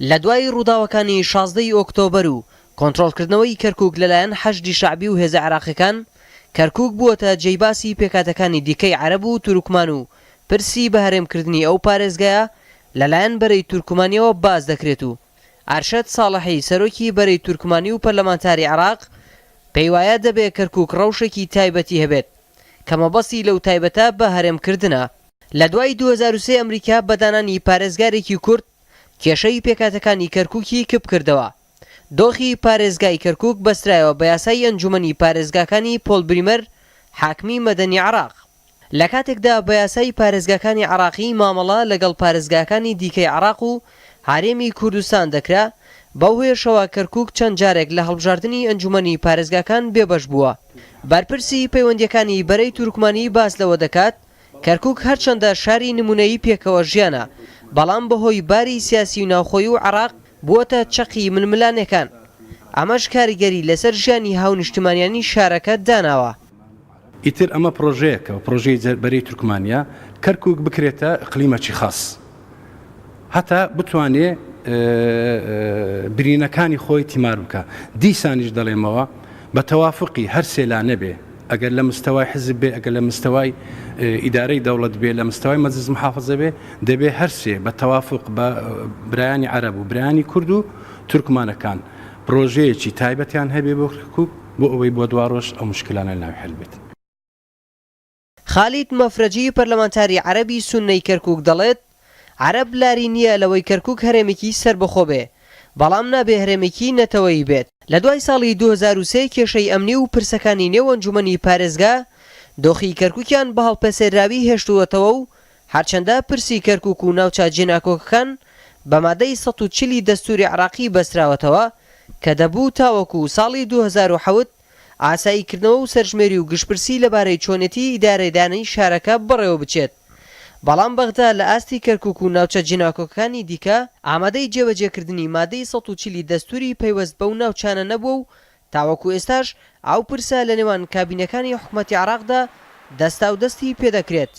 لە دوای ڕووداوەکانی 16 ی ئۆکتۆبەر و کۆنترۆڵکردنەوەی کەرکوک لەلایەن حەشدی شەعبی و هێزە عێراقیەکان، کەرکوک بووەتە جێی باسی پێکهاتەکانی دیکەی عەرەب و تورکمان و پرسی بەهەرێمکردنی ئەو پارێزگایە لەلایەن بەرەی تورکمانیەوە باس دەکرێت و ئەرشەد ساڵحی سەرۆکی بەرەی تورکمانی و پەرلەمانتاری عێراق پێیوایە دەبێ کەرکوک ڕەوشێکی تایبەتی هەبێت کە مەبەستی لەو تایبەتە بە هەرێمکردنە. لە دوای 2003 ئەمریکا بە دانانی پارێزگارێکی کورد کێشەی پێکهاتەکانی کەرکوکی کپ کردەوە. دۆخی پارێزگای کەرکوک بەسترایەوە بە یاسای ئەنجومەنی پارێزگاکانی پۆل بریمەر حاکمی مەدەنی عێراق. لە کاتێکدا بە یاسای پارێزگاکانی عێراقی مامەڵە لەگەڵ پارێزگاکانی دیکەی عێراق و هەرێمی کوردستان دەکرا، بەو هۆیەشەوە کەرکوک چەند جارێک لە هەڵبژاردنی ئەنجومەنی پارێزگاکان بێبەش بووە. بەرپرسی پەیوەندییەکانی بەرەی تورکمانی باس لەوە دەکات، کەرکوک هەرچەندە شاری نمونەیی پێکەوە ژیانە، بەڵام بەهۆی باری سیاسی و ناوخۆی و عێراق بووەتە چەقی ململانێکان، ئەمەش کاریگەری لەسەر ژیانی هاونیشتمانیانی شارەکە داناوە. ئیتر ئەمە پڕۆژەیەکە و پڕۆژەی بەرەی تورکمانیە، کەرکوک بکرێتە ئیقلیمەکی خاس هەتا بتوانێ برینەکانی خۆی تیمار بکا. دیسانیش دەڵێمەوە بە تەوافقی هەر سێ لا نەبێ، ئەگەر لە مستەوای حزب بێ، ئەگەر لە مستەوای ئیدارەی دەوڵەت بێ، لە مستەوای مەجلس محافزە بێ، دەبێ هەر سێ بە تەوافق بە برایانی عەرەب و برایانی کورد و تورکمانەکان پڕۆژەیەکی تایبەتیان هەبێ بۆ کەرکوک بۆ ئەوەی بۆ دواڕۆژ ئەو موشکیلانە لەناوی حەل بێت. خالید مەفرەجی پەرلەمانتاری عەرەبی سوننەی کەرکوک دەڵێت، عەرەب لاری نییە لەوەی کەرکوک هەرێمێکی سەربەخۆ بێ، بەڵام نابێ هەرێمێکی نەتەوەیی بێت. لە دوای ساڵی 2003 کێشەی ئەمنی و پرسەکانی نێو ئەنجومەنی پارێزگا دۆخی کەرکوکیان بە هەڵپەسێراوی هێشتووەتەوە و هەرچەندە پرسی کەرکوک و ناوچە جێناکۆکەکان بە مادەی 140 ی دەستوری عێراقی بەستراوەتەوە کە دەبوو تاوەکو ساڵی 2007 ئاساییکردنەوە و سەرژمێری و گشتپرسی لەبارەی چۆنێتی ئیدارەدانی شارەکە بەڕێوەبچێت، بەڵام بەغدا لە ئاستی کەرکوک و ناوچە جێناکۆکەکانی دیکە ئامادەی جێبەجێکردنی مادەی 140 ی دەستوری پەیوەست بەو ناوچانە نەبووە و تاوەکو ئێستاش ئەو پرسە لەنێوان کابینەکانی حکومەتی عێراقدا دەستاودەستی پێدەکرێت.